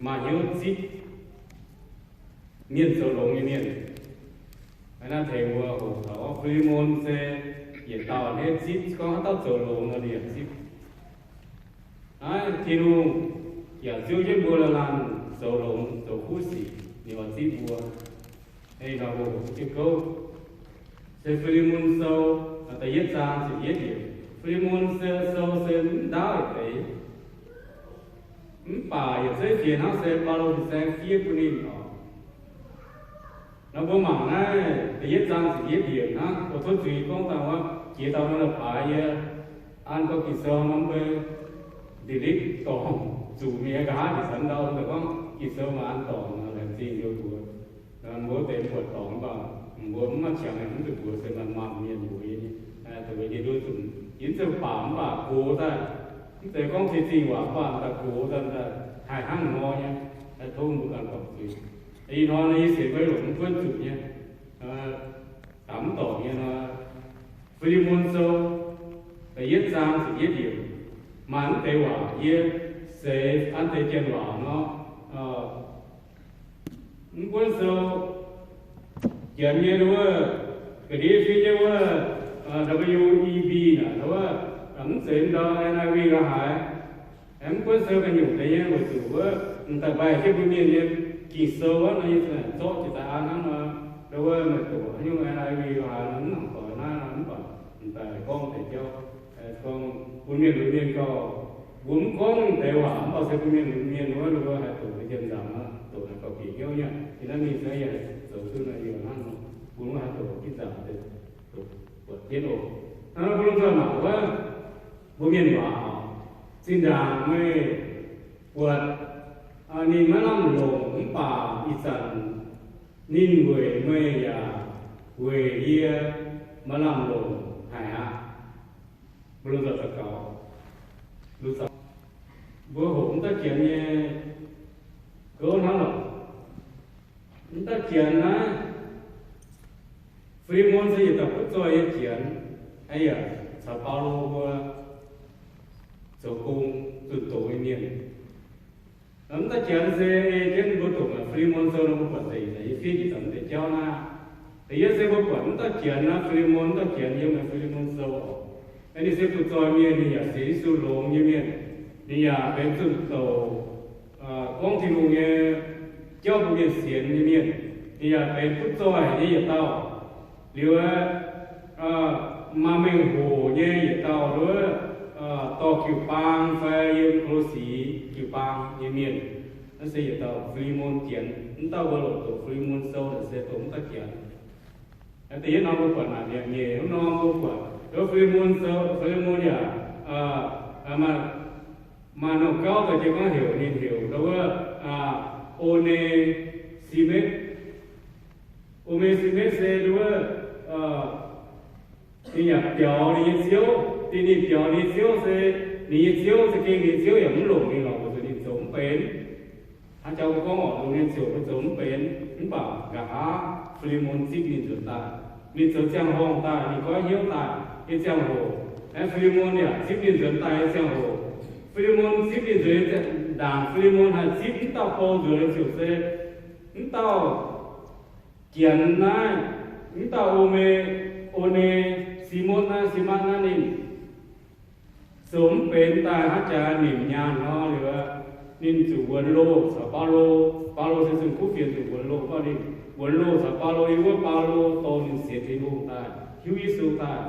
maaih hnyouv zipv mienh zoux longx nyei mienh. Naaiv tengx mbuo hoqc taux Fi^li^mon se yietc dauh hneiv zipv, gorngv haaix dauh zoux longx nor ninh yaac zipv. Naaiv Tin-Hungh yaac ziouc jienv mbuo laanh laanh zoux longx zoux kuv sic, ninh oix zipv mbuo. Ih hnoi mbuo hoqc duqv jienv gouv se Fi^li^mon Sou da'yietv zaang ziepc yietv yiemc. Fi^li^mon se sou se mv ndaauv yietc deix, mv baac yietc zeiv fienx hnangv se Baulo fin-saeng fiev bun ninh oc. Nor mbuo mangc naaiv da'yietv zaang ziepc yietv yiemc hnangv, mbuo tov zuiz gorngv dangh wuov jiex dauh nor la'paaix yie an gorngv Ging-Sou nor mbuo delete dorngc zuqc mingh nqa'haav njiec caux ndau daaih gorngv Ging-Sou maaih an dorngc nor laengz zingh mbuo mbuox. Mbuo wuov deix mv buatc dorngc mv baac mbuo mv maaih qangx mv zuqc mbuox se maaih maanh mienh mbuox yie nyei, dongh yie duqv zunc yie mv zeiz baac mv baac gox daaih, mv zeiz gorngv tengx zingh waac mv baac daaih gox daaih, daaih haih hnangv nor nyei. Tov mbuo ganh dorngc zuiz. Ih hnoi nor yie sienx mbuo longc mv buonv zuqc nyei, daaih mv dorngc nyei nor, Fi^li^mon Sou da'yietv zaang ziepc yietv yiemc maaih mv deix waac yie seix an deix janx waac nor, mv buonv sou janx nyei wuov, ga'ndiev fiev nyei wuov, W E B naaic wuov, mv zeiz ndau N I V la'haaix. Mv buonv sou ga'nyungc deix nyei weic zuqc wuov m'daaih mbaih jienv mbuo mienh nyei Ging-Sou wuov nor, yie zorqv jiex daaih an hnangv nor, ndau wuov meih doqc haaix nyungc N I V la'haaix nor mv nangc doic naaiv nor, mv baac m'daaih gorngv deix jauv, gorngv bun mienh lunx mienh gauh, mbuo mv gorngv deix waac mv baac se bun mienh lunx mienh wuov, ndau wuov haih doqc deix jiem nzaangc nor, doqc naaic gauh bieqc hnyouv nyei. Ih hnoi mingh se yaac zoux duqv naaic yie hnangv nor, bun wuov haih doqc ginv nzaangc deix, doqc buatc jienv oc. Hnangv nor bun lungh zoih mangc wuov, mbuo mienh waac, zinh ndaangc meih buatc ninh maiv lamh longc mv baac ih zanc ninh weic meih yaac weic yie maiv lamh longc haic aqv. Mbuo lungh zoih daux gaux, mbuo hoqc mv dauh Janx nyei gouv hnangv lorqc. Mv dauh Janx naaiv, Fi^li^mon se yietc dauh butv zoih nyei Janx, yaac caux Baulo mbuo zoux gong zunh doz nyei mienh. Mv dauh Janx se ei jienv mbuo doqc Fi^li^mon Sou nor, mbuo buatc deix yie fiev jiex daaih mv deix jauv naaiv. Da'yietv se mbuo buatc mv dauh Janx naaiv, Fi^li^mon, mv dauh Janx yiem Fi^li^mon Sou oc. Ninh se butv zoih mienh, ninh yaac sienx Yesu longx nyei mienh. Ninh yaac benx zunh doz gorngv Tin-Hungh nyei jauv bun mienh sienx nyei mienh. Ninh yaac benx butv zoih nyei yietc dauh. Liuz, maaih mengh hoc nyei yietc dauh wuov, dorh jiu-baang fai yiem Ko^lo^si jiu-baang nyei mienh. Naaiv se yietc dauh Fi^li^mon Janx. Mv dauh mbuo longc doqc Fi^li^mon Sou naaic se doqc mv dauh Janx. Da'yietv norm mbuo buatc naaic mi'aqv. Nyeic norm mbuo buatc wuov Fi^li^mon Sou, Fi^li^mon yaac maaih, maaih norm gauv daaih jiex gorngv heuc ninh heuc ndau wuov, O^ne^si^metv. O^ne^si^metv se ndau wuov, ninh yaac biaux ninh nyei ziouv. Dingh ninh biaux ninh nyei ziouv se, ninh nyei ziouv za'gengh ninh nyei ziouv yaac mv longc ninh lorqc, weic zuqc ninh zoux mv benx. Hnangv jauv mbuo gorngv oc, longc ninh ziouc mbuo zoux mv benx, mv baac nqa'haav Fi^li^mon zipv ninh nzuonx daaih. Ninh zoux ziangh horngh daaih, ninh goiv hnyouv daaih nyei ziangh hoc, aeqv, Fi^li^mon yaac zipv ninh nzuonx daaih nyei ziangh hoc. Fi^li^mon zipv ninh nzuonx, ndaangc Fi^li^mon haih zipv mv dauh bou nzuonx nyei ziouc se mv dauh Janx naaiv, mv dauh O^ne^si^metv naaiv, Si^matv naaiv ninh zoux mv benx daaih hnangv jaax nimc nyaanh nor liuz, ninh zuqc wuonx loh caux Baulo. Baulo se zunh kuv fienx zuqc wuonx loh, gorngv ninh wuonx loh caux Baulo yiem wuov, Baulo dorh ninh sienx Tin-Hungh daaih, hiuv Yesu daaih.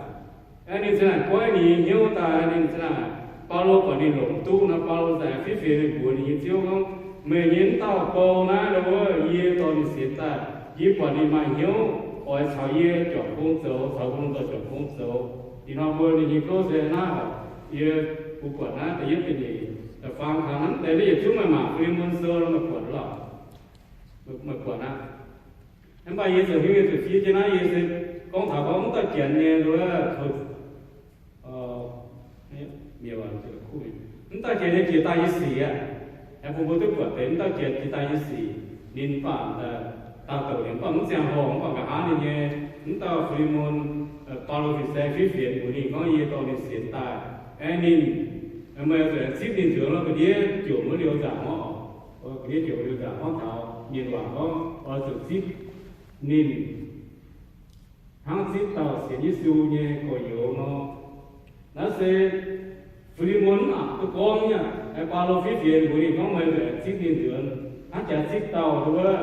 Aeqv, ninh za'naaic goiv ninh nyei hnyouv daaih, ninh za'naaic, Baulo buatc ninh longc mv duqv nor, Baulo za'naaic fiev fienx mingh mbuox ninh nyei ziouv gorngv, meih nyei mv dauh bou naaiv ndau wuov, yie dorh ninh sienx daaih, yie buatc ninh maaih hnyouv oix caux yie juangc gong zoux, caux mbuo lomh nzoih juangc gong zoux. Ih hnoi mbuo ninh nyei gouv se naaiv oc. Yie, mbuo buatc naaiv da'yietv da'nyeic da'faam kangx hnangv deix, yietc zungv meih mangc Fi^li^mon Sou nor meih buatc lorqc. Meih buatc aqv. Mv baac yie zoux hiuv nyei zuqc fiev jienv naaiv, yie se gorngv taux gorngv mv dauh Janx nyei wuov, mv dauh Janx nyei jiex daaih nyei sic aqv. Bun mbuo duqv buatc deix mv dauh Janx jiex daaih nyei sic, ninh mv baac daaih douc liuz mv baac mv ziangh hoc, mv baac nqa'haav ninh nyei mv dauh Fi^li^mon, Baulo fin-saeng fiev fienx mbuox ninh gorngv yie dorh ninh sienx daaih. Aeqv, ninh, meih zuqc zipv ninh nzuonx lorqc, ga'ndiev jomc wuov liuz nzaangc wuov oc. Oix zuqc liuz nzaangc gorngv taux mienh waac gorngv oix zuqc zipv ninh hnangv zipv dauh sienx Yesu nyei gorx-youz nor. Naaiv se Fi^li^mon mv aqc duqv gorngv nyei aqv. Baulo fiev fienx mbuox ninh gorngv meih zuqc zipv ninh nzuonx hnangv jaax zipv dauh wuov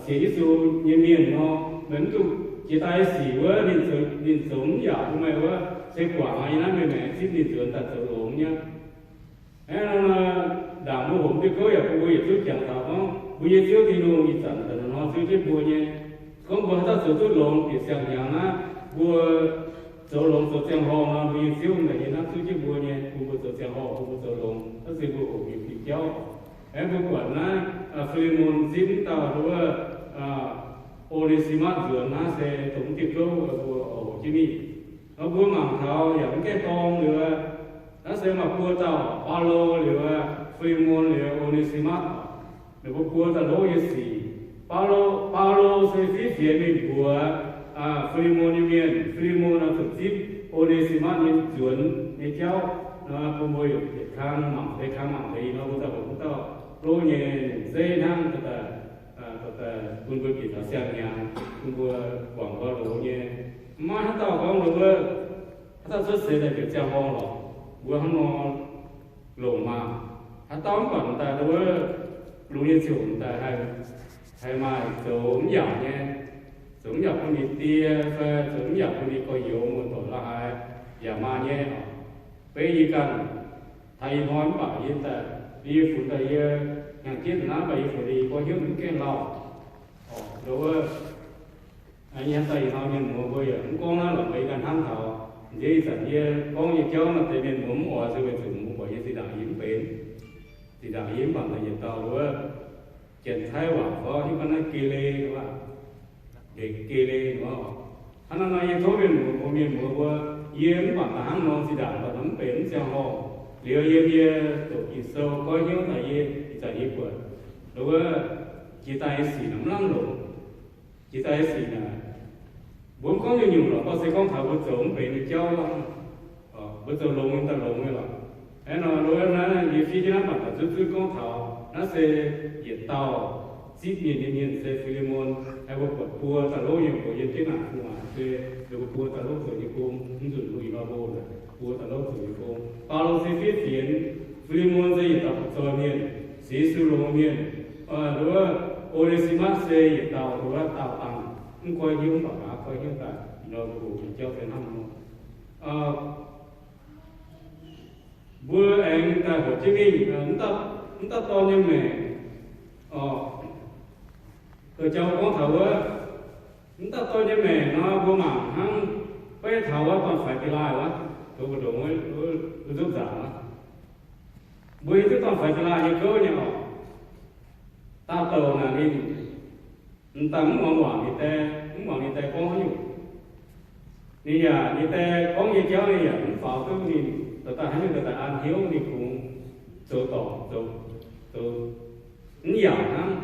sienx Yesu nyei mienh nor. Meih mv duqv jiex daaih sic wuov, ninh zoux mv yaac bun meih wuov se guangc aqv. Yie naaiv meih maengx zipv ninh nzuonx daaih zoux longx nyei aqv. Hnangv naaiv nor, ndaangc mbuo hoqc diuh gouv yaac bun mbuo yietc zungv jangx taux gorngv mbuo nyei Ziouv Tin-Hungh ih zanc daaih hnoi zuov jienv mbuo nyei. Gorngv mbuo haaix dauh zoux duqv longx bieqc siang-hnyangx naaiv, mbuo zoux longx zoux ziangh horngh nor, mbuo nyei Ziouv daaih yie hnangv zuov jienv mbuo nyei, bun mbuo zoux ziangh horngh, bun mbuo zoux longx, naaiv se mbuo hoqc nyei diuh jauv. Aengx mbuo buatc naaiv Fi^li^mon zipv mv dauh wuov O^ne^si^matv nzuonx naaiv se dongh diuh gouv mbuo hoqc jienv mingh. Nor mbuo mangc taux yaac mv gaengh dorng liuz, naaiv se maaih buo dauh, Baulo liuz, Fi^li^mon liuz, O^ne^si^matv. Ninh mbuo buo daaih lov nyei sic. Baulo, Baulo se fiev fienx mingh mbuox Fi^li^mon nyei mienh, Fi^li^mon oix zuqc zipv O^ne^si^matv nyei nzuonx nyei jauv. Nor bun mbuo yietc kang mangc deix, kang mangc deix nor, mbuo daaih hoqc wuov dauh lov nyei longc zeiv hnangv daaih, daaih bun mbuo bieqc taux siang-hnyangx, bun mbuo guangc nqoi loz nyei. Mv maaih haaix dauh gorngv wuov, haaix dauh cuotv seix daaih bieqc ziangh horngh lorqc, mbuo hnangv nor longc maah. Haaix dauh mv baac daaih wuov longx nyei ziouc daaih haih maaih zoux mv yaac nyei, zoux mv yaac bun ninh die fai zoux mv yaac bun ninh gorx-youz muoz-doic la'haaix yaac maaih nyei oc. Beiv yie ganh taux ih hnoi mv baac yie daaih, yie funx daaih yie hnyangx-jeiv naaiv mv baac yie funx ninh gorngv hnyouv mv gaengh lauh. Oc, wuov, yie daaih ih hnoi mienh muoz mbuo yaac mv gorngv naaiv lorqc, mbuo yie ganh hnamv taux nziex ih zanc yie gorngv nyei jauv maaih deix mienh muoz mv oix se weic zuqc mbuo buatc yie zinh ndaangc yie mv benx, zinh ndaangc yie mv baac daaih yietc dauh wuov Janx-Taiv waac gorngv hiuv gorngv naaiv geh le, ndeic geh le nor. Hnangv naaiv nor yie tov mienh muoz mbuo, mienh muoz mbuo, yie mv baac daaih hnangv nor zinh ndaangc daaih mv benx mv ziangh horngh. Liuz yie, yie doqc Ging-Sou goiv hnyouv daaih yie ih zanc yie buatc wuov jiex daaih nyei sic naaic mv lamh longc. Jiex daaih nyei sic naaic, mbuo mv gorngv nyungc-nyungc lorqc, gorngv se gorngv taux mbuo zoux mv benx nyei jauv, mbuo zoux longx nyei daaih longx nyei lorqc. Aeqv, nor wuov naaiv yie fiev jienv naaiv mangc gaax zunv zunv gorngv taux naaiv se yietc dauh zipv mienh nyei mienh se Fi^li^mon. Aeqv, mbuo buatc buo daaih lov nyei mbuox yiem jienv naaic fungx waac se mbuo buo daaih lov zoux nyei gong, mv nzunc mbuo ih hnoi mbuo buo daaih lov zoux nyei gong. Baulo se fiev fienx, Fi^li^mon se yietc dauh fu'zoih mienh, sienx Yesu longx mienh. Wuov O^ne^si^matv se yietc dauh wuov daauh dangh, mv goiv hnyouv mv baac gaax goiv hnyouv daaih, ih hnoi mbuo hoqc nyei jauv se hnangv nor. Mbuo aengx daaih hoqc jienv mingh, mv dauh dorn nyei maengc, oc, gauh jauv gorngv taux wuov, mv dauh dorn nyei maengc nor, mbuo mangc hnangv beiv taux wuov dorn-faix Bilaaih wuov, mbuo ndongc wuov, wuov nzopv nzaangc wuov. Mbuo hiuv duqv dorn-faix Bilaaih nyei gouv nyei oc. Daauh douc naaic ninh, m'daaih mv muangx waac ninh die, mv muangx ninh die gorngv haaix nyungc. Ninh yaac, ninh die gorngv nyei jauv ninh yaac mv faaux duqv ninh, daaih haaix nyungc daaih an hnyouv ninh kungx zoux dorngc, zoux, zoux mv yaac hnangv.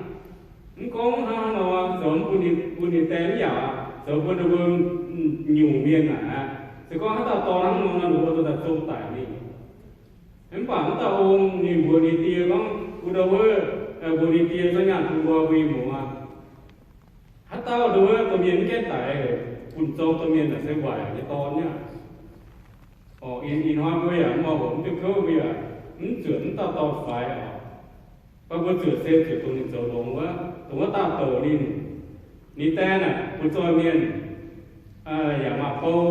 Mv gorngv hnangv nor, zoux mv bun ninh, bun ninh die mv yaac, zoux bun ninh mbuo nyungc mienh naaic aqv. Se gorngv haaix dauh dorn hnangv nor, ninh mbuo daaih zong daic mingh. Mv baac wuov dauh ong ninh mbuox ninh die gorngv, wuov dauh wuov, mbuox ninh die, zorqv nyaanh bun mbuo, mbuo muoz. Haaix dauh ndongc wuov domh mienh mv gaengh daic, bun zorng domh mienh naaic se waaic nyei dorn nyei aqv. Oc, ih hnoi mbuo yaac mv oix hoqc mv diuh gouv, mbuo yaac mv zuotc mv dauh dorn-faix oc. Mv baac mbuo zuotc se zuotc dongh ninh zoux longx wuov, dongh wuov daauh douc ninh, ninh die naaic butv-zoih mienh, yaac maaih bou,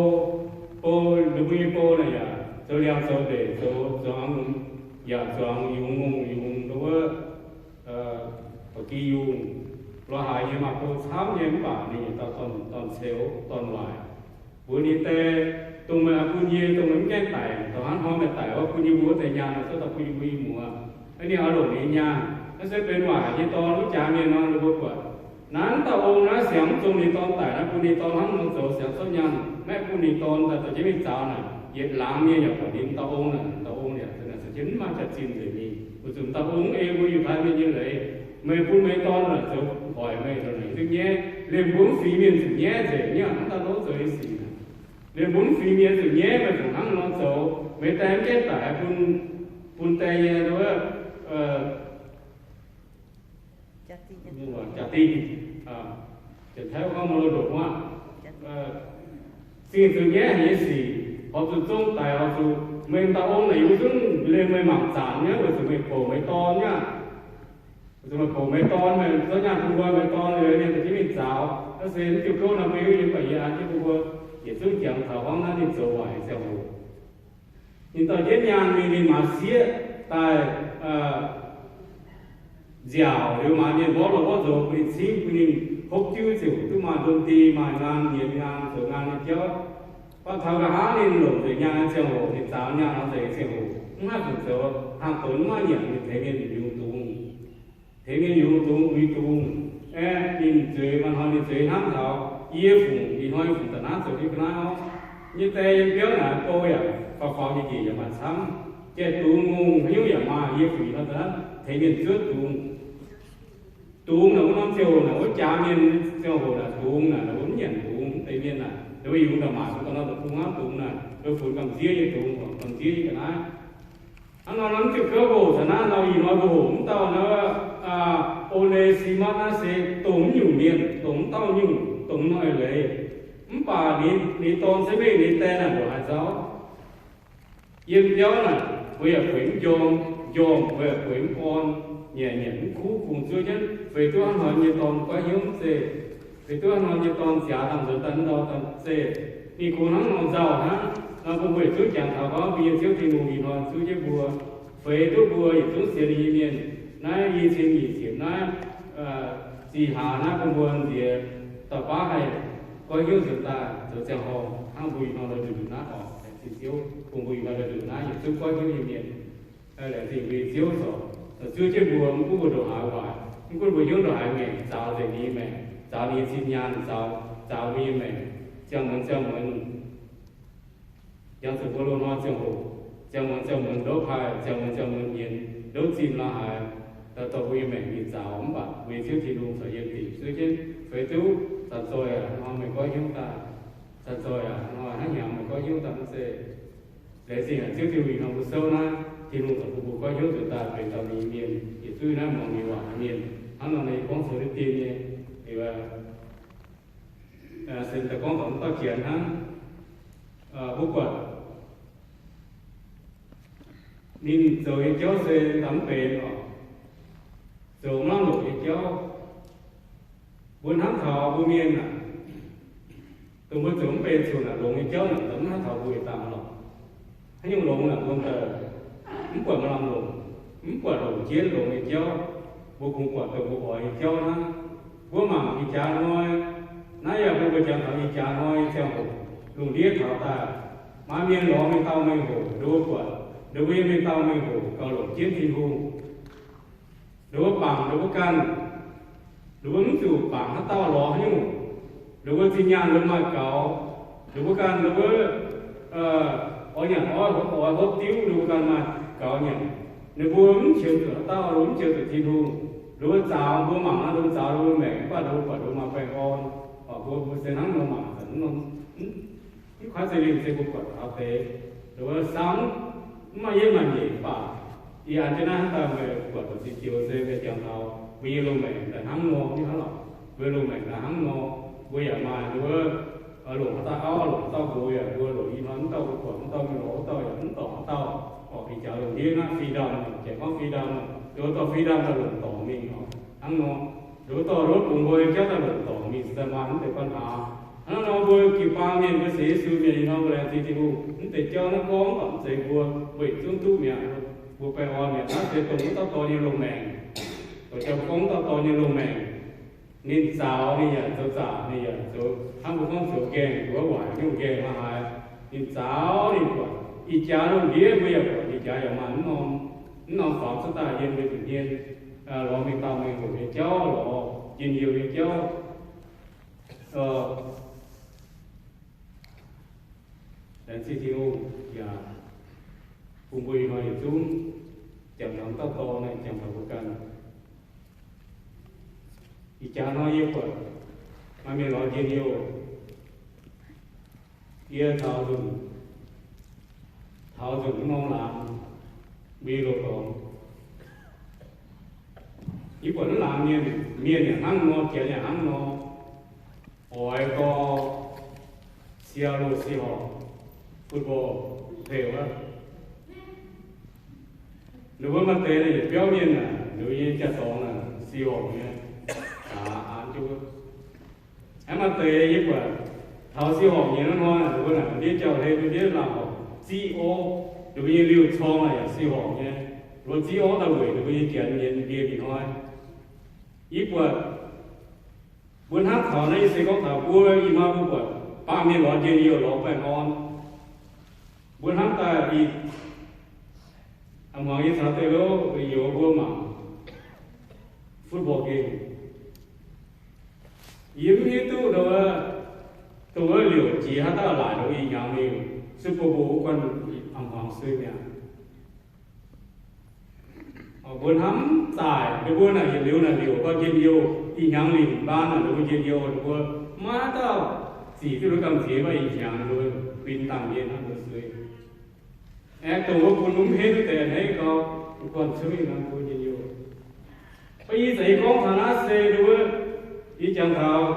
bou, ninh mbuo nyei bou naaic yaac zoux liangx zoux ndeic, zoux, zoux, yaac zuangx yungz ngongh yungz ndongc wuov, ba'gi yungh, lorz haic nyei maaih bou camv nyei, mv baac ninh yietc dauh dorn, dorn-ceux, dorn-waaic. Mbuox ninh die, dongh meih oix bun yie, dongh meih mv gaengh daic, dongh hnangv hnoi meih daic wuov, bun yie mbuo wuov deix nyaanh, zorqv daaih bun yie mbuo i muoz. Aa, ninh oix longc ninh nyei nyaanh. Naaiv se benx waaic nyei dorn, wuov jaax mienh nor, ninh mbuo buatc naaiv dauh ong naaiv siangx mv zong ninh dorn daic naaiv, bun ninh dorn hnangv nor zoux, siangx zorqv nyaanh, maiv bun ninh dorn daaih dorh jienv mingh zaux naaic, yietc laangz mienh yaac buatc ninh dauh ong naaic, dauh ong naaic, naaic za'gengh mv maaih jaax-zinh nzengc mingh. Weic zuqc dauh ong ei mbuo Yiutai mienh nyei leiz, meih bun meih dorn naaic zoux hoic meih, zoux naaic duqv nyaiv. Liemh mbuo mv fingx mienh zuqc nyaiv nzengc nyei, mv daaih lov zoux nyei sic naaic. Liemh mbuo mv fingx mienh zuqc nyaiv, meih zuqc hnangv nor zoux, meih die mv gaengh daic bun, bun die nyei wuov, Janx-Taiv gorngv mouc lo ndoqc wuov, zingh zuqc nyaiv haic nyei sic, horpc zuqc zong daic, horpc zuqc meih dauh ong naaic yie mbuo zungv liemh meih mangc zaanc nyei, weic zuqc meih bouc meih dorn nyei aqv. Weic zuqc meih bouc meih dorn, meih zorqv nyaanh bun mbuo, meih dorn liuz ninh daaih jienv mingh zaaux. Naaiv se mv diuh gouv nor mbuo hiuv nyei, mv baac yie, yie mbuo yietc zungv jangx taux gorngv naaiv ninh zoux waaic ziangh hoc. Ninh dorh jienv nyaanh mingh, ninh maaiz sieqv daaih nziaauc liuz, maaiz mienh mborqv lorh mborqv nzox bun ninh cingv, bun ninh hopv diuv ziouc duqv maaih ndon-di, maaih ngaan, nyienz ngaan, zoux ngaan nyei jauv. Baac taux nqa'haav ninh longc nzengc nyaanh nyei ziangh hoc, ninh zaaux nyaanh nor nzengc nyei ziangh hoc, mv haih fungc zoux, hnangv donx mv maaih nyanc, ninh tengx mienh yungz dungz. Tengx mienh yungz dungz, uix dungz. Aeqv, ninh zueiz, maaih hnoi ninh zueiz hnamv taux, yie fungc, ih hnoi fungc da'naaiv zoux jienv ga'naaiv orv. Nyei die yiem biauv naaic bou yaac faaux faaux njiec njiec yaac maaih camv. Jai-dungz ngongh haaix nyungc yaac maaih, yie fungc ih hnoi da'naaiv tengx mienh zuov dungz. Dungz naaic wuov norm ziangh hoc naaic, wuov jaax mienh ziangh hoc naaic, dungz naaic, wuov mv nyanc dungz, mv deix mienh naaic, wuov yungz daaih maaic dongh norm deic-bung hnangv dungz naaic, wuov funx gamh nziev nyei dungz, gamh nziev nyei ga'naaiv. Hnangv nor, mv diuh gouv mbuo hoqc taux naaiv nor, ih hnoi mbuo hoqc mv dauh naaiv O^ne^si^matv naaiv se dongh mv nyungc mienh, dongh mv dauh nyungc, dongh mv hnoi leiz. Mv baac ninh, ninh dorn se mingh, ninh die naaic ndongc haaix nzauv. Yiem biauv naaic, mbuo yaac bueix mv njormh, njormh mbuo yaac bueix mv gorn, nyanc nyanc mv kuv, kungx zuov jienv feix duqv hnangv hnoi nyei dorn goiv hnyouv mv zeiz, feix duqv hnangv hnoi nyei dorn ziaax dangh nzuonx daaih mv ndau daaih mv zeiz. Ninh kungx hnangv nor nzauh hnangv. Nor bun mbuo yietc zungv jangx taux gorngv mbuo nyei Ziouv Tin-Hungh ih hnoi zuov jienv mbuo, feix duqv mbuo yietc zungv sienx ninh nyei mienh. Naaiv i cin nyic ziepc naaiv, zih hlaax naaiv bun mbuo nziex dauh baav haih goiv hnyouv nzuonx daaih zoux ziangh horngh hnangv mbuo ih hnoi la'nduqc naaiv oc. Laengz zingh Ziouv bun mbuo ih hnoi la'nduqc naaiv yietc zungv goiv hnyouv nyei mienh. Laengz zingh mbuo nyei Ziouv corc zuov jienv mbuo, mv gunv mbuo ndongc haaix waaic, mv gunv mbuo hnyouv ndongc haaix ngaengc, zaaux nzengc ninh nyei maengc, zaaux ninh nyei cin nyaanh, zaaux, zaaux mbuo nyei maengc, ziangh muonz ziangh muonz, jangx zuqc mbuo loz-hnoi ziangh hoc, ziangh muonz ziangh muonz ndouv kaaih, ziangh muonz ziangh muonz nyienz ndouv zimh la'haaix, daaih dorh mbuo nyei maengc mingh zaaux. Mv baac mbuo nyei Ziouv Tin-Hungh corc yiem dingc zuov jienv feix duqv. Zanc-zoih aac, hnoi meih goiv hnyouv daaih. Zanc-zoih aac, hnoi hnangv hnyangx meih goiv hnyouv daaih mv zeiz. Laengz zingh haic Ziouv Tin-Hungh ih hnoi mbuo souv naaiv, Tin-Hungh daaih bun mbuo goiv hnyouv nzuonx daaih benx dauh ninh nyei mienh, yietc zungv naaiv muangx ninh waac nyei mienh. Hnangv nor, ninh gorngv caux duqv dien nyei, se daaih gorngv taux mv dauh Janx hnangv. Mbuo buatc ninh zoux nyei jauv se daaih mv benx oc, zoux mv lamh longc nyei jauv. Mbuo hnamv taux mbuo mienh aac, dongh mbuo zoux mv benx cuotv naaic longx nyei jauv naaic, mv hnamv taux mbuo yietc dangh lorqc. Haaix nyungc longx naaic, mbuo daaih mv buatc maaih lamh longc, mv buatc longc jienv longx nyei jauv. Mbuo kungx buatc dongh mbuo oix nyei jauv hnangv. Mbuo mangc ih jaax hnoi, naaiv yaac mbuo mbuo jangx taux ih jaax hnoi nyei ziangh hoc, lungh ndiev taux daaih, maaih mienh lorz mingh dauh mengh hoc, nduov mbuo buatc, nduov mbuo nyei mingh dauh mengh hoc gauh longc jienv Tin-Hungh. Ninh mbuo bangc ninh mbuo ganh, ninh mbuo mv zuqc bangc haaix dauh lorz haaix nyungc. Ninh mbuo zinh nyaanh ninh mbuo maaih gaux, ninh mbuo ganh ninh mbuo oix nyanc oix hopv, oix hopv diuv ninh mbuo ganh maaih gaux nyanc. Ninh mbuo mv qiemx zuqc haaix dauh, ninh mbuo mv qiemx zuqc Tin-Hungh. Ninh mbuo zaaux, mbuo mangc naaiv, ninh mbuo zaaux ninh mbuo maengc, mv baac ninh mbuo buatc ninh mbuo maaih baengh orn. Mv baac mbuo, mbuo se hnangv nor mangc, mv kuaaiv za'gengh se mbuo buatc taux deix. Ninh mbuo samv mv maaih yietv maaih nyeic mv baac, yie an jienv naaiv hnangv daaih meih buatc dongh ziex joux se meih jangx taux mbuo nyei loz-maengc daaih hnangv nor, mv hnangv lorqc. Mbuo loz-maengc daaih hnangv nor, mbuo yaac maaih nduov, longc haaix dauh auv, longc haaix dauh nqox yaac mbuo longc ih hnoi mv dauh, mbuo buatc mv dauh mingh lorz wuov dauh yaac mv dorngc haaix dauh. Oc, ih jaax lungh ndiev naaiv freedom, janx gorngv freedom, nduov dorh freedom daaih longc dorngc mingh oc. Hnangv nor, nduov dorh nduov bungx mbuo nyei jauv daaih longc dorngc mingh, se daaih maaih mv deix ปัญหา. Hnangv nor mbuo jiu-baang mienh, mbuo sienx Yesu mienh ih hnoi mbuo laengz zingh Tin-Hungh, mv deix jauv naaiv gorngv mv baac mv zeiz mbuo, mbuo yietc zungv duqv mi'aqv. Mbuo baengh orn mi'aqv. Naaiv se dongh wuov dauh dorn nyei loz-maengc. Doqc jauv gorngv wuov dauh dorn nyei loz-maengc. Ninh zaaux ninh yaac zoux zaqc, ninh yaac zoux hnangv mbuo gorngv zoux nqaengh, wuov waaic nyungc nqaengh hnangv haaix. Ninh zaaux ninh buatc ih jaax lungh ndiev, mbuo yaac buatc ih jaax yaac maaih mv norm, mv norm faaux cuotv daaih yiem mbuo nza'hmien, lorz mingh dauh mengh hoc nyei jauv, lorz njien-youh nyei jauv. Laengz zingh Tin-Hungh yaac bun mbuo ih hnoi yietc zungv jangx taux dauh dorn, jangx taux mbuo ganh. Ih jaax hnoi yie buatc maaih mienh lorz njien-youh. Yie taux nzunc, taux nzunc mv norm laangz, mbuo loz-dorngx, Yie buatc naaiv laangz mienh, mienh yaac hnangv nor, janx yaac hnangv nor, oix gau Seattle Seahawks football player wuov. Ninh mbuo maaih deix naaic yietc biauv mienh naaic, ninh mbuo nyei jaa-dorngx naaic Seahawks nyei, aa, an jienv wuov. Aengx maaih deix yie buatc taux Seahawks nyei hnoi, ninh mbuo naaic ndiev jauv-hlen, ndiev laangh horc ziqv orv, ninh mbuo nyei liuh corng naaic yaac Seahawks nyei, ninh mbuo ziqv orv daaih weic ninh mbuo nyei janx mienh ndie mingh hnoi. Yie buatc mbuo hnamv taux naaiv, yie se gorngv taux mbuo ih hnoi mbuo buatc baamh mienh lorz njien-youh lorz baengh orn. Mbuo hnamv daaih ih, a'hmuangx yie caux deix lov youz mbuo mangc football game. Yie mv hiuv duqv nduov, dongh wuov liouc jiex haaix dauh laaic nduov ih hnyangx liuz Super Bowl wuov guanh a'hmuangx sueih mi'aqv. Mbuo hnamv daaih, ninh mbuo naaic yietc liuz naaic liouc gau njien-youh, ih hnyangx lingc baan naaic ninh mbuo njien-youh, ninh mbuo maiv dauh zic duqv nduov gamh nziex maiv ih hnyangx nduov bin dangh nyei hnangv nduov sueih. Aengx dongh wuov bun mv henv deix a'hneiv gau, guanh cuotv mingh nor mbuo njien-youh. Mv baac yie zanc yie gorngv taux naaiv se nduov, yie jangx taux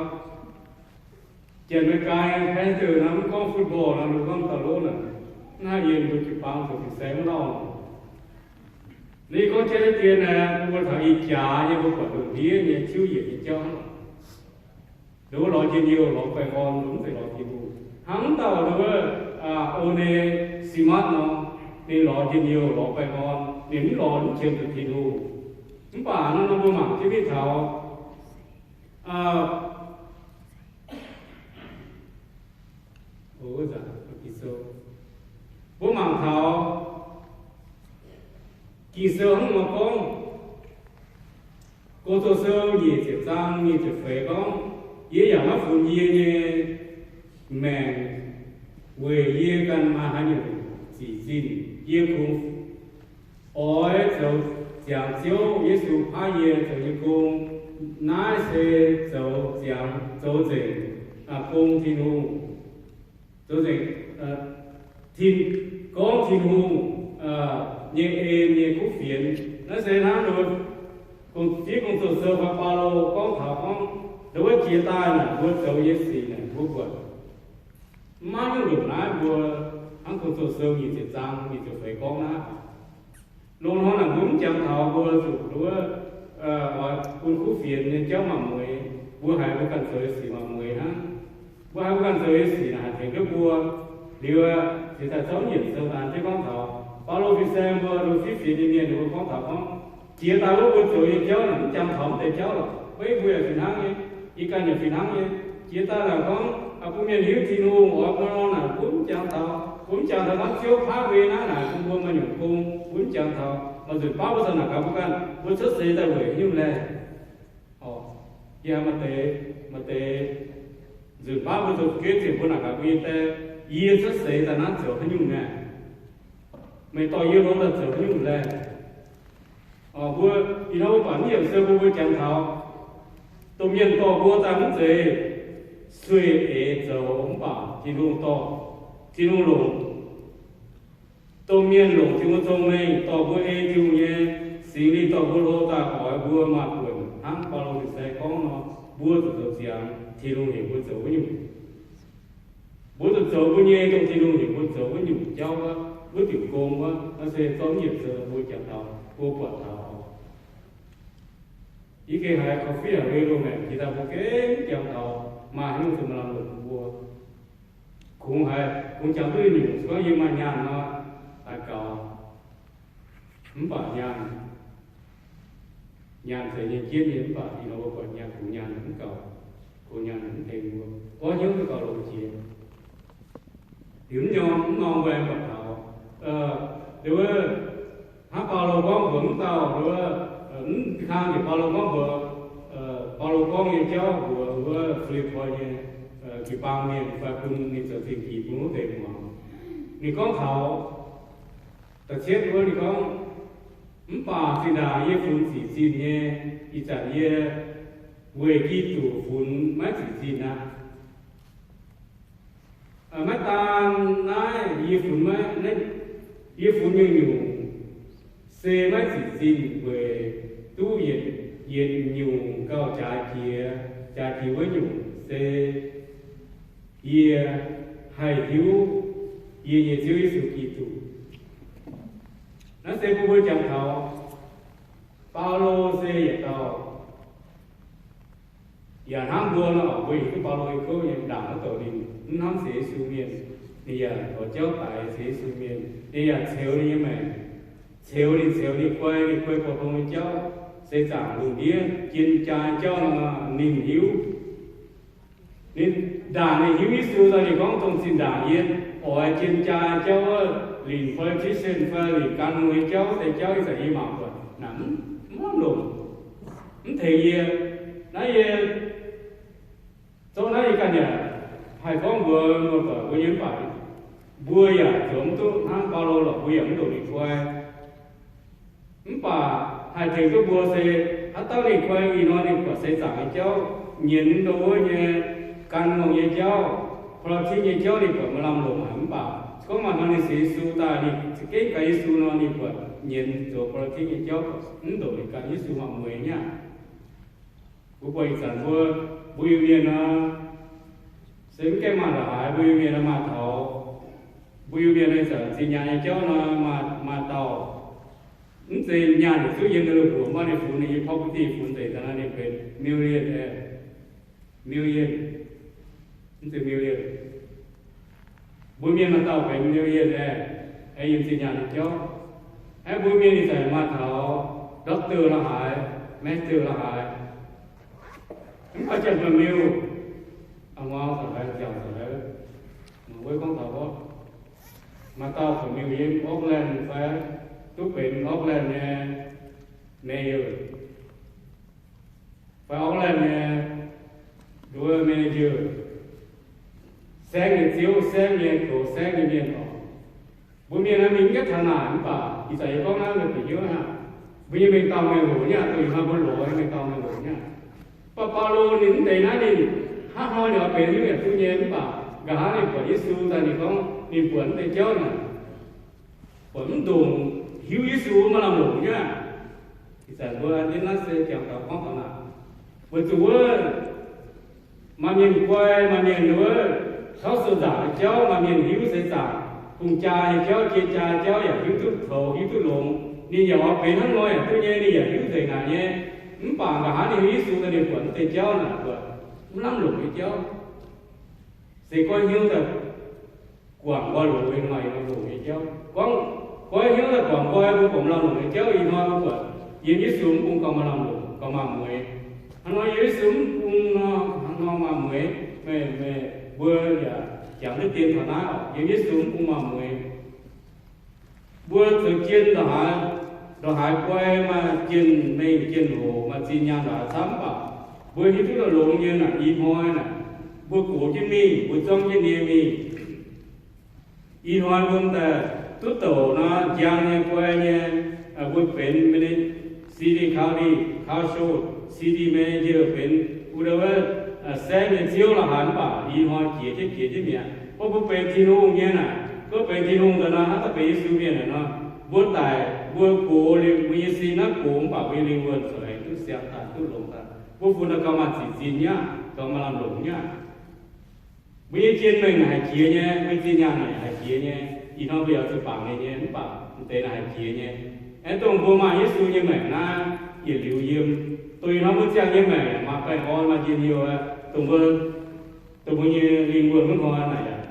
Janx-Meqgaa Panther nor, mv gorngv football nor, ninh gorngv dauh lov naaic, mv haih yiem mbuo jiu-baang zoux fin-saeng mv lauh. Ninh gorngv jienv naaiv dien naaic, mbuo taux ih jaax nyei mbuo buatc lungh ndiev nyei ciuv yietc nyei jauv hnangv. Ninh mbuo lorz njien-youh lorz baengh orn, mv zeiz lorz Tin-Hungh. Hnangv dauh ninh mbuo, aa, Onesimus nor, ninh lorz njien-youh lorz baengh orn, ninh mv lorz mv qiemx zuqc Tin-Hungh. Mv baac nor mbuo mangc jienv mingh taux, aa, mbuo mangc taux Ging-Sou hnangv nor gorngv, Gong-Zoh Sou nyic ziepc zaang nyic ziepc feix gorngv, Yie yaac maiv funx yie nyei maengc weic yie ganh maaih haaix nyungc zic zinh. Yie kungx oix zoux ziangx Ziouv Yesu paaiv yie zoux nyei gong. Naaiv se zoux ziangx, zoux nzengc, aa, gong Tin-Hungh, zoux nzengc, aa, Tin, gorngv Tin-Hungh, aa, nyei en nyei kuv fienx. Naaiv se hnangv nor, Gong, Fih Gong-Zoh Sou fai Baulo gorngv taux gorngv, nduov wuov jiex daaih naaic mbuo zoux nyei sic naaic mbuo buatc maiv nyungc ndongc naaiv mbuo hnangv Gong-Zoh Sou nyic ziepc zaang nyic ziepc feix gorngv naaiv. Loz-hnoi naaic mbuo mv jangx taux mbuo zuqc nduov, aa, oix bun kuv fienx nyei jauv maaih mueix, mbuo haiz mbuo ganh zoux nyei sic maaih mueix hnangv. Mbuo haiz mbuo ganh zoux nyei sic naaic haih tengx duqv mbuo. Liuz, cingx daaih zorqv Nyiemc Sou daan jienv gorngv taux Baulo fin-saeng mbuo, mbuo fiev fienx nyei mienh ninh mbuo gorngv taux gorngv, jiex daaih wuov mbuo zoux nyei jauv naaic mv jangx taux mv deix jauv lorqc. Mbuo yaac fih hnangv nyei, yie ganh yaac fih hnangv nyei. Jiex daaih naaic gorngv, aa, bun mienh hiuv Tin-Hungh oix mbuo nor naaic, mbuo mv jangx taux, mbuo mv jangx taux gorngv Ziouv paaiv mbuo nyei naaiv naaic bun mbuo maaih nyungc gong, mbuo mv jangx taux. Maaih nzunc baav mbuo za'naaic gaax mbuo ganh, mbuo cuotv seix daaih weic haaix nyungc laeh? Orqc, yie maaih deix, maaih deix nzunc baav mbuo zoux fu'jueiv ziepc mbuo naaic gaax mbuo nyei die, yie cuotv seix daaih naaiv zoux haaix nyungc naaic? Meih dorh yie hlo daaih zoux haaix nyungc laeh? Orqc, mbuo ih hnoi mbuo buatc Nyiemc Sou bun mbuo jangx taux, domh mienh dorh mbuo daaih mv zeiz sueih eix zoux mv baac Tin-Hungh dorh, Tin-Hungh longc. Domh mienh longc Tin-Hungh cong-mengh dorh mbuo ei Tin-Hungh nyei Singx Lingh dorh mbuo hlo daaih oix mbuo maaih buonc hnangv Baulo fin-saeng gorngv nor, mbuo zuqc zoux ziangx Tin-Hungh heuc mbuo zoux wuov nyungc. Mbuo zuqc zoux mbuo nyei dongh Tin-Hungh heuc mbuo zoux wuov nyungc jauv wuov, wuov diuc gong wuov. Naaiv se zorqv Nyiemc Sou mbuo jangx taux, mbuo buatc taux. Yie gengh haiz coffee haic, loz-maengc jiex daaih mbuo gengh jangx taux maaih haaix nyungc zuqc maaih lamh longc mbuo. Kungx haiz, kungx jangx duqv nyungc, se gorngv yie maaih nyaanh nor, daaih gaux. Mv baac nyaanh, nyaanh se nyei jienv nyei, mv baac ih hnoi mbuo buatc nyaanh, kungx nyaanh mv gaux, kungx nyaanh mv tengx mbuo, goiv hnyouv duqv gauh longx jiex. Liuz mv norm, mv norm mbuo aengx buatc taux, aa, nduov, hnangv Baulo gorngv mbuox mv dauh nduov, mv kang njiec Baulo gorngv mbuox, Baulo gorngv nyei jauv mbuox wuov Fi^lipv^poi nyei jiu-baang mienh fai bun ninh zoux zingh gix bun wuov deix muangx. Ninh gorngv taux da'cietv wuov, ninh gorngv, mv baac zinh ndaangc yie funx zic zinh nyei, ih zanc yie weic Giduc funx maiv zic zinh aqv. Maiv daan naaiv, yie funx maiv, yie funx nyungc-nyungc se maiv zic zinh weic duqv yietc yietc nyungc gauh jaaix jiex, jaaix jiex wuov nyungc se yie haih hiuv yie nyei Ziouv Yesu Giduc. Naaiv se mbuo mbuo jangx taux Baulo se yietc dauh yaac hnangv mbuo nor, mbuo yietc duqv Baulo nyei kouv nyei ndaangc wuov douc ninh mv hnamv sienx Yesu mienh, ninh yaac lorz jauv daix sienx Yesu mienh, ninh yaac ceux ninh nyei maengc, ceux ninh, ceux ninh guai, ninh guai buatc dongh nyei jauv, seix zaangc lungh ndiev jien jaa jauv nor ninh hiuv. Ninh ndaangc ninh hiuv Yesu daaih ninh gorngv dongh zinh ndaangc yie oix jien jaa jauv wuov linc politician fai linc gan mueiz jauv, deix jauv ih zanc yie mangc buatc naaic mv lamh longc, mv tengx yie. Naaiv yie zouv naaiv yie ganh yaac haih gorngv mbuox muoz-doic mbuo nyei mv baac mbuo yaac zoux mv duqv hnangv Baulo lorqc, mbuo yaac mv ndongc ninh guai. Mv baac haih tengx duqv mbuo se haaix dauh ninh guai ih hnoi ninh buatc seix zaangc nyei jauv, nyienz ndou wuov nyei, gan ngongh nyei jauv, politics nyei jauv ninh buatc maaih lamh longc haic. Mv baac se gorngv maaih hnoi ninh sienx Yesu daaih, ninh za'gengh gan Yesu nor, ninh buatc nyienz zoux politics nyei jauv mv ndongc ninh gan Yesu maaih mueiz nyei aqv. Mbuo buatc ih zanc mbuo, mbuo Iu-Mienh nor, se mv gaengh maaih ndongc haaix, mbuo Iu-Mienh nor maaih taux, mbuo Iu-Mienh nor ih zanc zinh nyaanh nyei jauv nor maaih, maaih dauh, mv zeiz nyaanh yietc zungv yiem ninh la'hmuoqc, mv baac ninh funx ninh nyei property funx nzengc daaih nor ninh benx millionaire, million, mv zeiz million. Mbuo Mienh maaih dauh benx millionaire, aengx yiem zinh nyaanh nyei jauv. Aeqv, mbuo Mienh ih zanc maaih taux doctor la'haaix, master la'haaix, mv baac janx-miuc, a'nguaaz za'haaix, nziaauc za'haaix, mangc wuov gorngv taux gorngv, maaih dauh zoux miuc yiem Auckland fai duqv benx Auckland nyei mayor, fai Auckland nyei nduov manager, saengv nyei ziouv, saengv nyei gox, saengv nyei mienh oc. Mbuo Mienh naaiv mingh mv gaengh taux naaic, mv baac ih zanc yie gorngv naaiv meih bieqc hnyouv aqv. Mbuo nyei mengh dauh mengh hoc nyei aqv, dongh ih hnoi mbuo lorz nyei mengh dauh mengh hoc nyei aqv. Mv baac Baulo ninh mv deix naaiv ninh hnangv hnoi ninh oix benx hiuv yaac duqv nyei, mv baac nqa'haav ninh buatc Yesu daaih ninh gorngv ninh buatc mv deix jauv naaic, buatc mv ndongc hiuv Yesu maaih lamh longc nyei aqv. Ih zanc mbuo naaiv se jangx taux gorngv taux naaic, weic zuqc wuov maaih mienh guai, maaih mienh wuov tauv sou nzaangc nyei jauv, maaih mienh hiuv seix zaangc hungh jaa nyei jauv, jien jaa jauv yaac hiuv duqv toux, hiuv duqv longx. Ninh yaac oix benx hnangv nor yaac duqv nyei, ninh yaac hiuv nzengc naaic nyei. Mv baac nqa'haav ninh hiuv Yesu daaih ninh buatc mv deix jauv naaic, buatc mv lamh longc nyei jauv. Se goiv hnyouv daaih guangc nqoi longx, maaih lamh longc nyei jauv. Gorngv goiv hnyouv daaih guangc nqoi, mbuo buatc maaih lamh longc nyei jauv. Ih hnoi mbuo buatc yiem Yesu mv bung gauh maaih lamh longc, gauh maaih mueix. Hnangv nor yiem Yesu mv bung nor, hnangv nor maaih mueix. Meih, meih, mbuo yaac jangx duqv dien taux naaiv oc, yiem Yesu mv bung maaih mueix. Mbuo zoux jien ndongc haaix, ndongc haaix guai, maaih jien-mengh jien-hoc, maaih zinh nyaanh ndongc haaix camv, mv baac mbuo hiuv duqv longx nyei naaic, ih hnoi naaic mbuo gox jienv mingh, mbuo zorngv jienv nie mingh. Ih hnoi mbuo daaih duqv douc nor, njang nyei, guai nyei, mbuo benx city, county, council, city manager, benx wuov, saengv nyei ziouv la'haaix, mv baac ih hnoi jiex jienv, jiex jienv mi'aqv. Gorngv mbuo benx Tin-Hungh nyei naaic, gorngv benx Tin-Hungh daaih nor, hnangv daaih benx Yesu mienh naaic nor, mbuo daic, mbuo gox liuz mbuo nyei sin naaiv gox, mv baac mbuo nyei lingh wuonh corc aengx duqv siang daaih, duqv longx daaih. Mbuo funx daaih gauh maaih ziqc zinh nyei aqv, gauh maaih lamh longc nyei aqv. Mbuo nyei jien-mengh naaic haih jiex nyei, mbuo zinh nyaanh naaic haih jiex nyei. Ih hnoi mbuo yaac zuqc bangc ninh nyei, mv baac mv deix naaic haih jiex nyei. Aeqv, dongh mbuo maaih Yesu nyei maengc naaiv yietc liuz yiem, dongh ih hnoi mbuo ziangh nyei maengc yaac maaih baengh orn maaih njien-youh aqv. Dongh mbuo, dongh mbuo nyei lingh wuonh wuov hnoi naaic yaac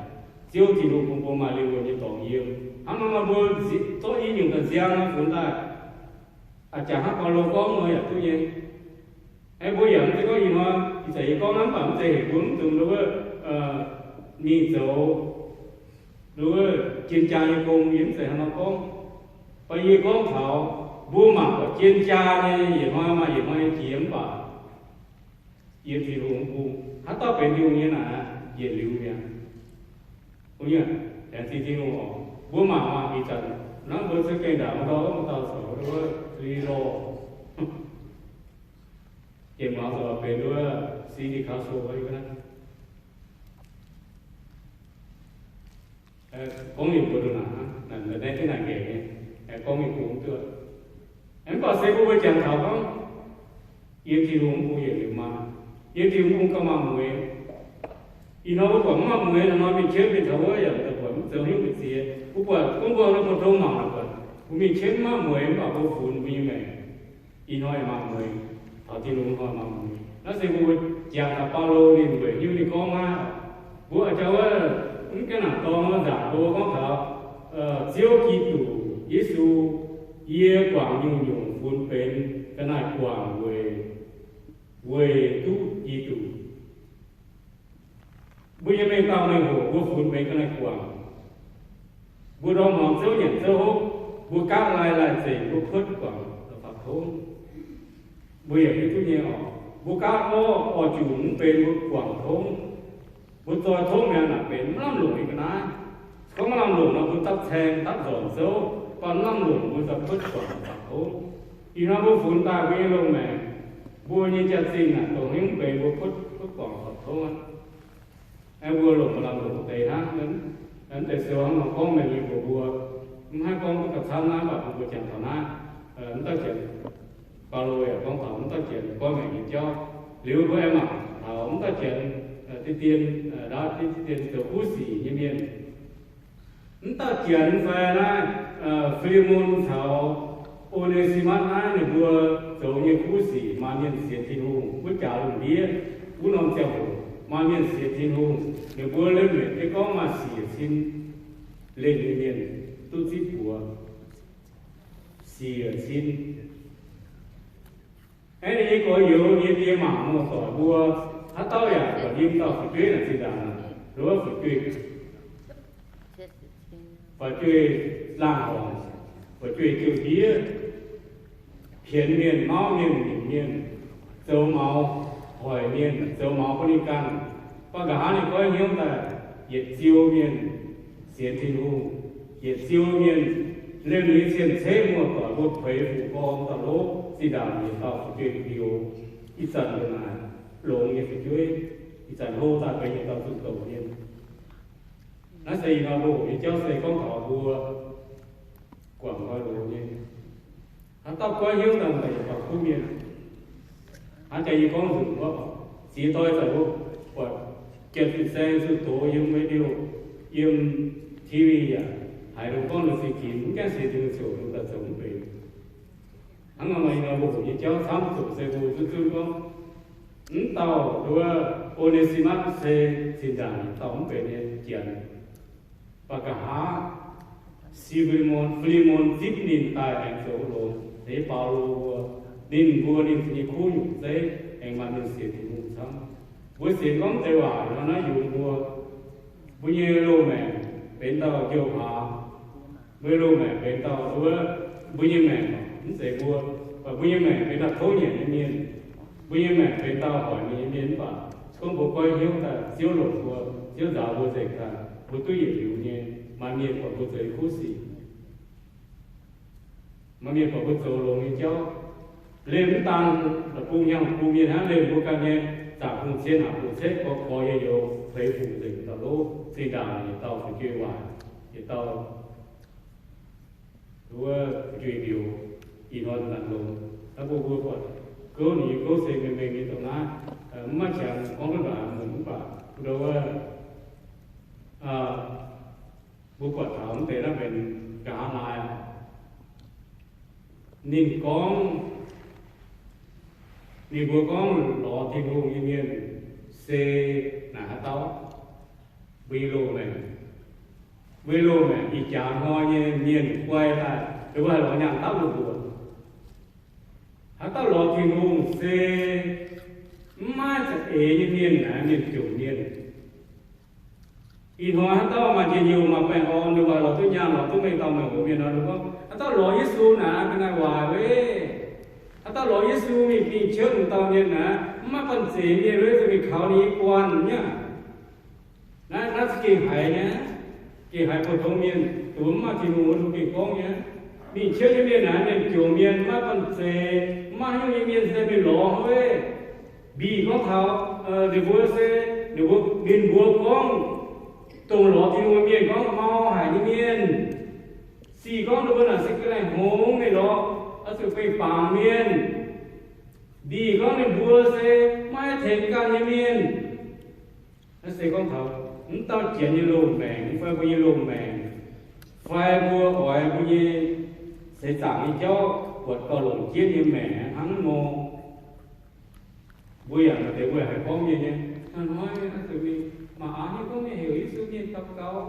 Ziouv Tin-Hungh bun mbuo maaih lingh wuonh nyei dorngx yiem. Hnangv nor mbuo zorqv i nyungc daaih nziang nor funx daaih, a'jangc hnangv Baulo gorngv nor yaac duqv nyei. Aeqv, mbuo yaac mv zeiz gorngv ih hnoi ih zanc yie gorngv naaiv mv baac mv zeiz heuc mbuo mv dungx nduov wuov mingh zoux nduov wuov jien jaa nyei gong, yie mv zeiz hnangv nor gorngv. Mv baac yie gorngv taux mbuo mangc buatc jien jaa nyei yietc hnoi maaih yietc hnoi nyei jiex, mv baac yiem Tin-Hungh mv bung, haaix dauh benx Tin-Hungh nyei naaic, yietc liuz mi'aqv. Laengz zingh Tin-Hungh oc. Mbuo mangc maah, ih zanc naaiv mbuo cuotv gaengh ndaangc wuov dauh, wuov dauh caux wuov Li Lorh, jiex muangx zoux benx wuov city council wuov, gorngv ninh mbuo ndongc naaic, naaic, naaic, naaiv jienv naaic ngaengc nyei, gorngv ninh mbuo mv duqv. Mv baac se mbuo mbuo jangx taux gorngv, Yiem Tin-Hungh mv bung yietc liuz maaih, yiem Tin-Hungh mv bung gauh maaih mueiz. Ih hnoi mbuo buatc mv maaih mueiz nor, mingh qiemx mingh taux wuov yaac mv buatc mv zoux hnyouv mbu'ziex. Mbuo buatc gorngv mbuo nor, mbuo tov mangc buatc mbuo mingh qiemx mv maaih mueiz, mv baac mbuo funx mbuo nyei maengc ih hnoi maaih mueiz, taux Tin-Hungh hnoi maaih mueiz. Naaiv se mbuo jangx taux Baulo ninh weic hnyouv ninh gorngv naaiv oc. Mbuo jauv wuov, mv gaengh nangc dorng wuov nzaangc mbuo gorngv taux Ziouv Giduc Yesu, yie guangc nyungc-nyungc funx benx ga'naaiv guangc weic, weic duqv Giduc. Mbuo nyei mengh dauh mengh hoc mbuo funx benx ga'naaiv guangc. Mbuo ndorm hmuangx zouv nyanc zouv hopv, mbuo gaatv laai laai zengc mbuo kuotv guangc faqv tongv. Mbuo yaac hiuv duqv nyei oc. Mbuo gaatv orv orv junc mv benx mbuo guangc tongv. Mbuo zoi tongv mi'aqv naaic benx mv lamh longc nyei ga'naaiv. Se gorngv mv lamh longc nor, mbuo dapv caeng dapv nzormc zouv, baac mv lamh longc mbuo daaih kuotv guangc faqv tongv. Ih hnoi mbuo funx daaih mbuo nyei loz-maengc, mbuo nyei jaax-zinh naaic dongh haaix nyungc mv benx mbuo kuotv, kuotv guangc faqv tongv aqv. Mbuo longc maaih lamh longc deix hnangv. Mv deix sou hnangv nor gorngv mengh nyei mbuox mbuo, mv haih gorngv duqv gauh camv naaiv, mv baac mbuo jangx taux naaiv, mv dauh janx, Baulo yaac gorngv taux mv dauh janx goiv maengc nyei jauv. Liuz mbuo aengx mangc taux mv dauh janx, dien dien, ndaauv dien dien zoux kuv sic nyei mienh. Mv dauh janx fai naaiv, Fi^li^mon caux O^ne^si^matv naaiv ninh mbuo zoux nyei kuv sic maaih mienh sienx Tin-Hungh wuov jaax lungh ndiev. Wuov norm ziangh hoc maaih mienh sienx Tin-Hungh, ninh mbuo liemh maengc yie gorngv maaih siec cin lengh nyei mienh duqv zipv buoz. Siec cin. Aeqv, ninh nyei gorx-youz nyei die mangc muoz-doic mbuo, haaix dauh yaac buatc yiem dauh fu'jueiv naaic zinh ndaangc, nduov fu'jueiv, fu'jueiv laangh horngc, fu'jueiv jiu-ndiev, pienx mienh, mauv mienh, nimc mienh, zoux maux hoic mienh, zoux maux bun ninh ganh. Baac nqa'haav ninh goiv hnyouv daaih yietc ziou mienh sienx Tin-Hungh, yietc ziou mienh liemh nyei cien-ceqv muoz-doic mbuo puix fuqv gorn dauh lov zinh ndaangc yietc dauh fu'jueiv liuz, ih zanc longx naaic, longx nyei fu'jueiv, ih zanc hlo daaih benx yietc dauh zunh doqc mienh. Naaiv se ih hnoi mbuo hoqc nyei jauv se gorngv taux mbuo guangc nqoi loz nyei. Haaix dauh goiv hnyouv daaih daaih yietc dauh kuv mienh. Hnangv jaax yie gorngv nzunc wuov, ziex doix zanc wuov, buatc Janx fin-saeng zunh doz yiem radio, yiem T V yaac haiz ninh gorngv ninh zingh ginx mv gaengh sienx Tin-Hungh ziouc daaih zoux mv benx. Hnangv nor, ih hnoi mbuo hoqc nyei jauv camv zuqc se mbuo zunv zunv gorngv, mv dauh nduov O^ne^si^matv se zinh ndaangc yietc dauh mv benx nyei janx. Baac nqa'haav Fi^li^mon, Fi^li^mon zipv ninh daaih aengx zoux longx, se Baulo mbuo, ninh mbuo ninh nyei kuv nyungc zeiv aengx maaih mienh sienx Tin-Hungh camv. Mbuo sienx gorngv deix waac nor naaiv yungz mbuo, mbuo nyei loz-maengc benx dauh njoux hlaax, mbuo nyei loz-maengc benx dauh wuov, mbuo nyei maengc mv zeiz mbuo, mbuo nyei maengc benx dauh tov nyanc nyei mienh, mbuo nyei maengc benx dauh hoic ninh nyei mienh mv baac se gorngv mbuo goiv hnyouv daaih Ziouv longc mbuo, Ziouv nzaaux mbuo nzengc daaih, mbuo duqv yietc liuz nyei. Maaih mienh buatc mbuo zoux nyei kuv sic, maaih mienh buatc mbuo zoux longx nyei jauv. Liemh mv daan la'bung hnyangx bung mienh hnangv, liemh mbuo ganh nyei zaangc hungh cien hnaangx hungh cetv gorx gorx youz youz feix fuc nzengc dauh lov, zinh ndaangc yietc dauh fu'jueiv waaic, yietc dauh wuov fu'jueiv mbiuz. Ih hnoi naaic longx, naaiv mbuo mbuo buatc gouv ninh nyei gouv se mengh mengh nyei dongh naaiv, mv maiv qangx gorngv duqv naaic mv baac mbuo wuov, mbuo buatc taux mv deix naaiv benx nqa'haav laai. Ninh gorngv, ninh mbuo gorngv lorz Tin-Hungh nyei mienh se naaic haaix dauh? Mbuo nyei loz-maengc, mbuo nyei loz-maengc ih jaax hnoi nyei mienh guai daaih, ninh mbuo haih lorz nyaanh dapv mbuo mbuoqc. Haaix dauh lorz Tin-Hungh se mv maaih za'eix nyei mienh naaic, mienh jomc mienh. Ih hnoi haaix dauh maaih njien-youh maaih baengh orn, ninh mbuo haih lorz duqv nyaanh, lorz duqv mengh dauh mengh hoc mienh nor, ninh gorngv haaix dauh lorz Yesu naaic ga'naaiv waaic weic. Haaix dauh lorz Yesu mingh, mingh qiemx dauh mienh naaic, mv maaih banh zeic mienh weic zuqc mingh kaux ninh nyei guanh nyei. Naaiv, naaiv se gengh haiz nyei, gengh haiz pou-tong mienh, dongh mv maaih Tin-Hungh wuov, ninh gengh gorngv nyei. Mingh qiemx nyei mienh naaic, mienh jomc mienh, mv maaih banh zeic, mv maaih haaix nyungc nyei mienh se mingh lorz weic. Mbic gorngv taux ninh mbuo se, ninh mbuo, ninh mbuo gorngv, dongh lorz Tin-Hungh mienh gorngv mau haic nyei mienh. Sic gorngv ninh mbuo naaic se ga'naaiv hngongx mingh lorz, oix zuqc fei-bangc mienh. Ih gorngv ninh mbuo se maiv haih tengx ganh nyei mienh. Naaiv se gorngv taux mv dauh janx nyei loz-maengc fai mbuo nyei loz-maengc, fai mbuo oix mbuo nyei seix zaangc nyei jauv buatc gauh longc jienv nyei maengc hnangv nor. Mbuo yaac maaih deix mbuo haih gorngv mienh nyei, hnoi-hnoi zuqc mingh mangc aax nyei gorngv mingh heuc Yesu mienh daux gaux.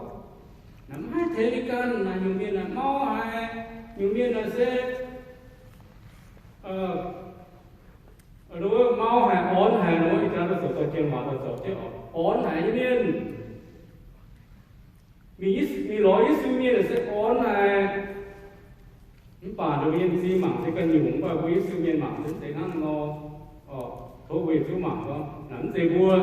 Naaic mv haih tengx ninh ganh naaic, nyungc mienh naaic mau haic, nyungc mienh naaic se mau haic, orn haic nor, ih jaax daaih zoux dorh jien waac daaih zoux jienv orn haic nyei mienh. Mingh lorz Yesu mienh se orn haic. Mv baac ninh mbuo nyei m'zing mangc se ganh nyungc, mv baac mbuo Yesu mienh mangc se mv zeiz hnangv nor. Tov mbuo yietc zungv mangc gorngv naaic mv zeiz mbuo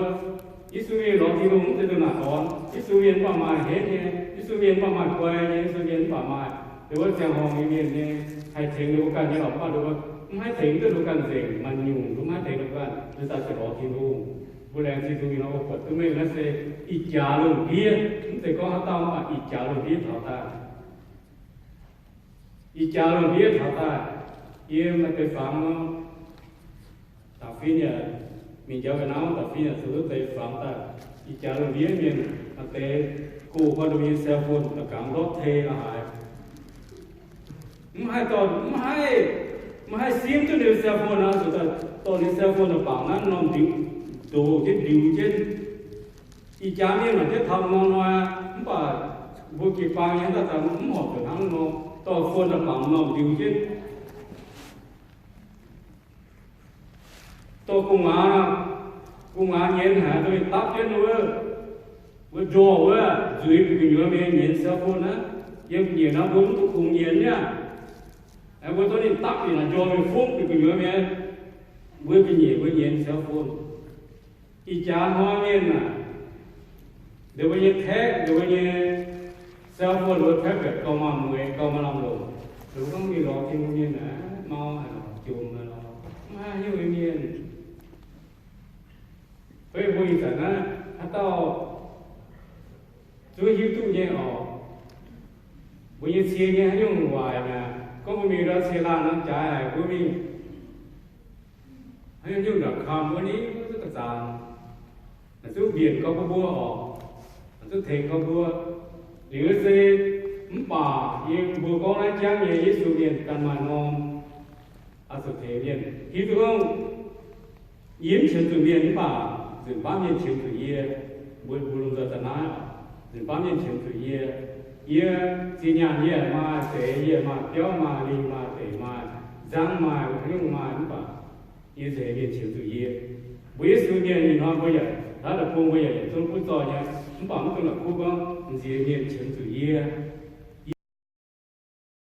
Yesu mienh lorz Tin-Hungh mv zeiz ndongc naaic orn. Yesu mienh mv baac maaih henv nyei, Yesu mienh mv baac maaih guai nyei, Yesu mienh mv baac maaih ninh mbuo ziangh horngh nyei mienh nyei haih tengx ninh mbuo ganh nyei lorqc, mv baac ninh mbuo mv haih tengx duqv ninh mbuo ganh nzengc, maaih nyungc mv haih tengx ninh mbuo ganh, ninh daaih ziouc lorz Tin-Hungh. Mbuo laengz zingh Tin-Hungh nor, mbuo buatc duqv mengh naaiv se ih jaax lungh ndiev, mv zeiz gorngv haaix dauh, mv baac ih jaax lungh ndiev taux daaih. Ih jaax lungh ndiev taux daaih, yie maaih deix fangx nor, da'fin yaac mingh njaaux ga'naaiv, da'fin yaac zuqc duqv deix fangx daaih. Ih jaax lungh ndiev mienh maaih deix gox gorngv ninh mbuo nyei cell phone da'gangx ndortv tei la'haaix. Mv haih dorh, mv haih, mv haih simv duqv ninh cell phone aqv, zuqc daaih dorh ninh cell phone daaih bangc naaiv norm ndiux, ndoqc jienv ndiux jienv. Ih jaax mienh mangc jienv taux norm hnoi, mv baac mbuo jiu-baang nyei daaih mv horpc zuqc hnangv nor, dorh phone daaih bangc norm ndiux jienv. Dorh gu'nguaaz, gu'nguaaz nyienz haic, dorh mingh dapv jienv wuov, wuov njoh wuov, nzuiz bieqc gu'nyuoz mienh nyienz cell phone aqv. Yiem nyienz nor mbuo mv duqv kungx nyienz nyei aqv. Mbuo dorh ninh dapv bieqc naaic njoh mingh fungv bieqc gu'nyuoz mienh, mbuo ga'nyiec mbuo nyienz cell phone. Ih jaax hnoi mienh aah, ninh mbuo nyei tech, ninh mbuo nyei cell phone, ninh mbuo tablet gauh maaih mueiz, gauh maaih lamh longc. Ninh mbuo gorngv mingh lorz Tin-Hungh mienh aah, mau haic lorqc, jomc haic lorqc, mv haih hnyouv nyei mienh. Fei mbuo ih zanc naaiv haaix dauh zungv hiuv duqv nyei oc. Mbuo nyei cie nyei haaix nyungc waaic naaic, gorngv mbuo mingh ndau cie laanh nor jaaix haic, mbuo mingh haaix nyungc dot com wuov ni, mbuo zuqc ga'zaangc, zuqc mbienc gau bun mbuo oc, zuqc tengx gau mbuo. Liuz se mv baac yie mbuo gorngv naaiv jangv nyei Yesu mienh ganh maaih norm, oix zuqc tengx mienh hiuv duqv gorngv yie mv qiemx zuqc mienh mv baac nzunc baav mienh qiemx zuqc yie. Mbuo, mbuo lomh nzoih daaih naaiv oc, nzunc baav mienh qiemx zuqc yie. Yie zinh nyaanh yie maaih deix, yie maaih biauv maaih, lingh maaih, deic maaih, nzangv maaih, haaix nyungc maaih, mv baac yie nziex mienh qiemx zuqc yie. Mbuo Yesu mienh ih hnoi mbuo yaac, naaiv deic-bung mbuo yaac yietc zungv kuv zoih nyei, mv baac mv dungx la'kuqv gorngv nziex mienh qiemx zuqc yie.